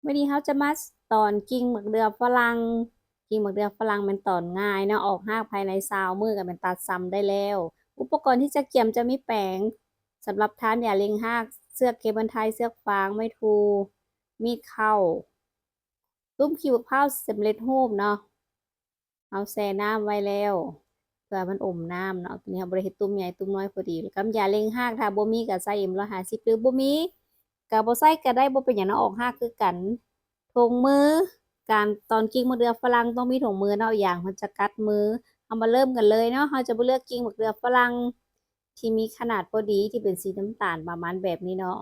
ມື້ນີ້ເຮົາຈະມາຕອນກິ່ງໝາກເດື່ອຝຣັ່ງ. ກິ່ງໝາກເດື່ອຝຣັ່ງແມ່ນຕອນງ່າຍເນາະ, ອອກຮາກພາຍໃນຊາວມື້ກໍແມ່ນຕັດຊຳໄດ້ແລ້ວ. ອຸປະກອນທີ່ຈະກຽມຈະມີແປງສຳລັບທານຢາເລັ່ງຮາກ, ເຊືອກເຄເບິນໄທ, ເຊືອກຟາງ, ໄມ້ທູ, ມີດເຄົ້າ, ຕຸ້ມຂີ້ບັກພ້າວສຳເລັດຮູບເນາະ. ເຮົາແຊ່ນ້ຳໄວ້ແລ້ວ ເພື່ອມັນອົມນ້ຳເນາະ. ຕົວນີ້ເຮົາບໍ່ໄດ້ເຮັດຕຸ້ມໃຫຍ່ ຕຸ້ມນ້ອຍພໍດີ. ແລ້ວກໍຢາເລັ່ງຮາກ ຖ້າບໍ່ມີກໍໃຊ້ເອັມຮ້ອຍຫ້າສິບ ຫຼືບໍ່ມີກໍບໍ່ໃຊ້ກໍໄດ້ ບໍ່ເປັນຫຍັງເນາະ, ອອກຮາກຄືກັນ. ຖົງມື, ການຕອນກິ່ງໝາກເດື່ອຝຣັ່ງຕ້ອງມີຖົງມືເນາະ, ຢາງມັນຈະກັດມື. ເຮົາມາເລີ່ມກັນເລີຍເນາະ. ເຮົາຈະມາເລືອກກິ່ງໝາກເດື່ອຝຣັ່ງທີ່ມີຂະໜາດພໍດີ ທີ່ເປັນສີນ້ຳຕານປະມານແບບນີ້ເນາະ.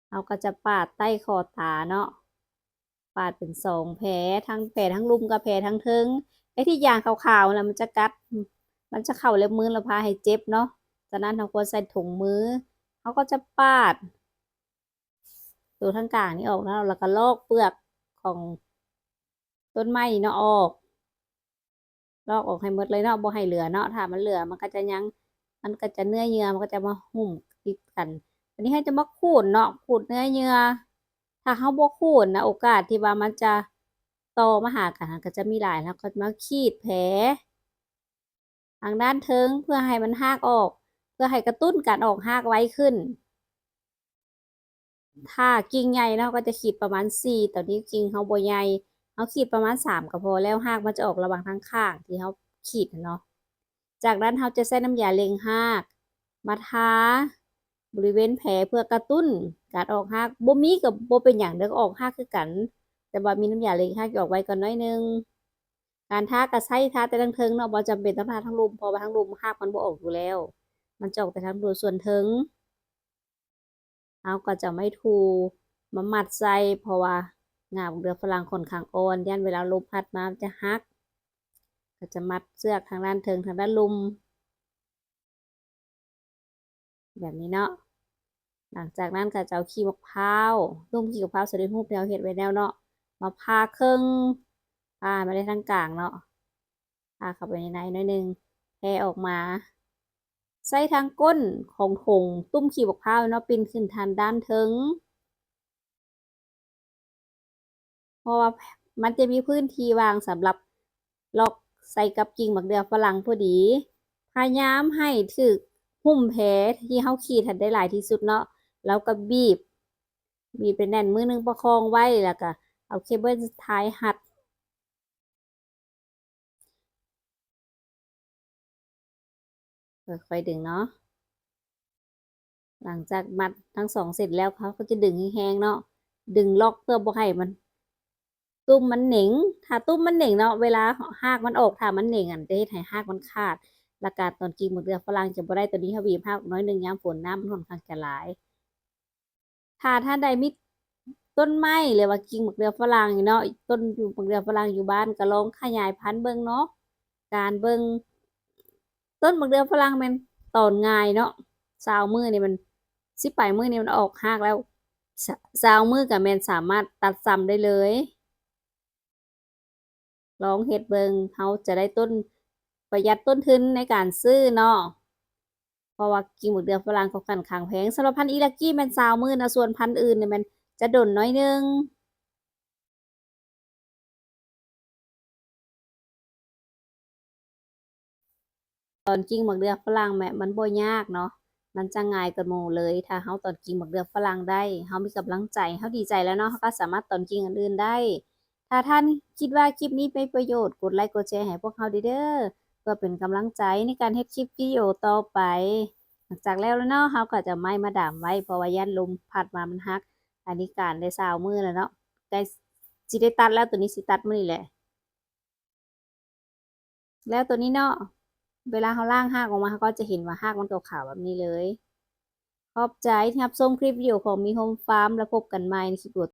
ເຮົາກໍຈະປາດໃຕ້ຂໍຕາເນາະ, ປາດເປັນສອງແຜ, ທັງແຜທາງລຸ່ມກັບແຜທາງເທິງ. ໄອ້ທີ່ຢາງຂາວໆນັ້ນ ມັນຈະກັດ, ມັນຈະເຂົ້າເລັບມື ແລ້ວພາໃຫ້ເຈັບເນາະ. ສະນັ້ນເຮົາຄວນໃສ່ຖົງມື. ເຮົາກໍຈະປາດໂຕທາງກາງນີ້ອອກເນາະ, ແລ້ວກໍລອກເປືອກຂອງ ຕົ້ນໄມ້ເນາະອອກ, ລອກອອກໃຫ້ໝົດເລີຍເນາະ, ບໍ່ໃຫ້ເຫຼືອເນາະ. ຖ້າມັນເຫຼືອມັນກໍຈະຍັງ, ມັນກໍຈະ ເນື້ອເຍື່ອມັນກໍຈະມາຫຸ້ມຕິດກັນ. ບາດນີ້ເຮົາຈະມາຂູດເນາະ, ຂູດເນື້ອເຍື່ອ. ຖ້າເຮົາບໍ່ຂູດນະ, ໂອກາດທີ່ວ່າມັນຈະຕໍ່ມາຫາກັນ ມັນກໍຈະມີຫຼາຍ. ເຮົາກໍມາຂີດແຜທາງດ້ານເທິງ ເພື່ອໃຫ້ມັນຮາກອອກ, ເພື່ອໃຫ້ກະຕຸ້ນການອອກຮາກໄວຂຶ້ນ. ຖ້າກິ່ງໃຫຍ່ເນາະ ເຮົາກໍຈະຂີດປະມານສີ່, ຕອນນີ້ກິ່ງເຮົາບໍ່ໃຫຍ່, ເຮົາຂີດປະມານສາມກໍພໍແລ້ວ, ຮາກມັນຈະອອກລະຫວ່າງທາງຂ້າງທີ່ເຮົາຂີດຫັ້ນເນາະ. ຈາກນັ້ນເຮົາຈະໃຊ້ນ້ຳຢາເລັ່ງຮາກມາທາບໍລິເວນແຜ ເພື່ອກະຕຸ້ນການອອກຮາກ. ບໍ່ມີກໍບໍ່ເປັນຫຍັງເດີ, ອອກຮາກຄືກັນ, ແຕ່ວ່າມີນ້ຳຢາເລັ່ງຮາກ ອອກໄວກວ່າໜ້ອຍໜຶ່ງ. ການທາກໍໃຊ້ທາແຕ່ທາງເທິງເນາະ, ບໍ່ຈຳເປັນຕ້ອງທາທາງລຸ່ມ, ເພາະວ່າທາງລຸ່ມຮາກມັນບໍ່ອອກຢູ່ແລ້ວ, ມັນຈະອອກແຕ່ທາງລຸ່ມສ່ວນເທິງ. ເຮົາກໍຈະໄມ້ທູມາມັດໃສ່, ເພາະວ່າງ່າບັກເດືອຝຣັ່ງຂ້ອນຂ້າງອ່ອນ, ຢ້ານເວລາລົມພັດມາມັນຈະຫັກ. ກໍຈະມັດເຊືອກທາງດ້ານເທິງ, ທາງດ້ານລຸ່ມ ແບບນີ້ເນາະ. ຫຼັງຈາກນັ້ນກໍຈະເອົາຂີ້ບັກພ້າວ, ຕຸ້ມຂີ້ບັກພ້າວສຳເລັດຮູບທີ່ເຮົາເຮັດໄວ້ແລ້ວເນາະ, ມາຜ່າເຄິ່ງ, ຜ່າມາໄດ້ທາງກາງເນາະ, ຜ່າເຂົ້າໄປໃນໃນໜ້ອຍໜຶ່ງ, ແຜ່ອອກມາ ໃສ່ທາງກົ້ນຂອງຖົງຕຸ້ມຂີ້ບັກພ້າວເນາະ, ປິ່ນຂຶ້ນທາງດ້ານເທິງ, ເພາະວ່າມັນຈະມີພື້ນທີ່ວ່າງສຳລັບລັອກໃສ່ກັບກິ່ງໝາກເດືອຝຣັ່ງພໍດີ. ພະຍາຍາມໃຫ້ຖືກຫຸ້ມແຜທີ່ເຮົາຂີດຫັ້ນໄດ້ຫຼາຍທີ່ສຸດເນາະ, ແລ້ວກໍບີບ, ບີບໃຫ້ແໜ້ນ, ມືໜຶ່ງປະຄອງໄວ້, ແລ້ວກໍເອົາເຄເບິນໄທຮັດ. ຄ່ອຍໆດຶງເນາະ. ຫຼັງຈາກມັດທັງສອງເສັ້ນແລ້ວ ເຮົາກໍຈະດຶງແຮງໆເນາະ, ດຶງລັອກເພື່ອບໍ່ໃຫ້ມັນ, ຕຸ້ມມັນເໜັງ. ຖ້າຕຸ້ມມັນເໜັງເນາະ, ເວລາຮາກມັນອອກ, ຖ້າມັນເໜັງຫັ້ນ ຈະເຮັດໃຫ້ຮາກມັນຂາດ. ແລ້ວການຕອນກິ່ງໝາກເດືອຝຣັ່ງຈະບໍ່ໄດ້. ຕອນນີ້ເຮົາບີບຮາກໜ້ອຍໜຶ່ງ, ຍາມຝົນນ້ຳມັນຂ້ອນຂ້າງຈະຫຼາຍ. ຖ້າທ່ານໃດມີຕົ້ນໄມ້ ຫຼືວ່າກິ່ງໝາກເດືອຝຣັ່ງເນາະ, ຕົ້ນໝາກເດືອຝຣັ່ງຢູ່ບ້ານ ກໍລອງຂະຫຍາຍພັນເບິ່ງເນາະ. ການເບິ່ງຕົ້ນໝາກເດືອຝຣັ່ງແມ່ນຕອນງ່າຍເນາະ, ຊາວມື້ນີ້ມັນ, ສິບປາຍມື້ນີ້ມັນອອກຮາກແລ້ວ, ຊາວມື້ກໍແມ່ນສາມາດຕັດຊຳໄດ້ເລີຍ. ລອງເຮັດເບິ່ງ, ເຮົາຈະໄດ້ຕົ້ນ, ປະຢັດຕົ້ນທຶນໃນການຊື້ເນາະ, ເພາະວ່າກິ່ງໝາກເດືອຝຣັ່ງກໍຂ້ອນຂ້າງແພງ. ສຳລັບພັນອີລາກີແມ່ນຊາວມື້ນະ, ສ່ວນພັນອື່ນນີ້ແມ່ນຈະດົນໜ້ອຍໜຶ່ງ. ຕອນກິ່ງໝາກເດືອຝຣັ່ງແມ່ນມັນບໍ່ຍາກເນາະ, ມັນຈະງ່າຍກວ່າໝູ່ເລີຍ. ຖ້າເຮົາຕອນກິ່ງໝາກເດືອຝຣັ່ງໄດ້, ເຮົາມີກຳລັງໃຈ, ເຮົາດີໃຈແລ້ວເນາະ, ເຮົາກໍສາມາດຕອນກິ່ງອັນອື່ນໄດ້. ຖ້າທ່ານຄິດວ່າຄລິບນີ້ເປັນປະໂຫຍດ, ກົດໄລກ໌ກົດແຊໃຫ້ພວກເຮົາເດີ້ ເພື່ອເປັນກຳລັງໃຈໃນການເຮັດຄລິບວິດີໂອຕໍ່ໄປ. ຫຼັງຈາກແລ້ວແລ້ວເນາະ, ເຮົາກໍຈະເອົາໄມ້ມາດາມໄວ້, ເພາະວ່າຢ້ານລົມພັດມາມັນຫັກ. ອັນນີ້ການໄດ້ຊາວມື້ແລ້ວເນາະ, ໃກ້ຊິໄດ້ຕັດແລ້ວ, ໂຕນີ້ຊິຕັດມື້ນີ້ແຫຼະ. ແລ້ວໂຕນີ້ເນາະ, ເວລາເຮົາລ້າງຮາກອອກມາ, ເຮົາກໍຈະເຫັນວ່າຮາກມັນຂາວໆແບບນີ້ເລີຍ. ຂອບໃຈທີ່ຮັບຊົມຄລິບວິດີໂອຂອງມີໂຮມຟາມ, ແລ້ວພົບກັນໃໝ່ໃນຄລິບວິດີໂອ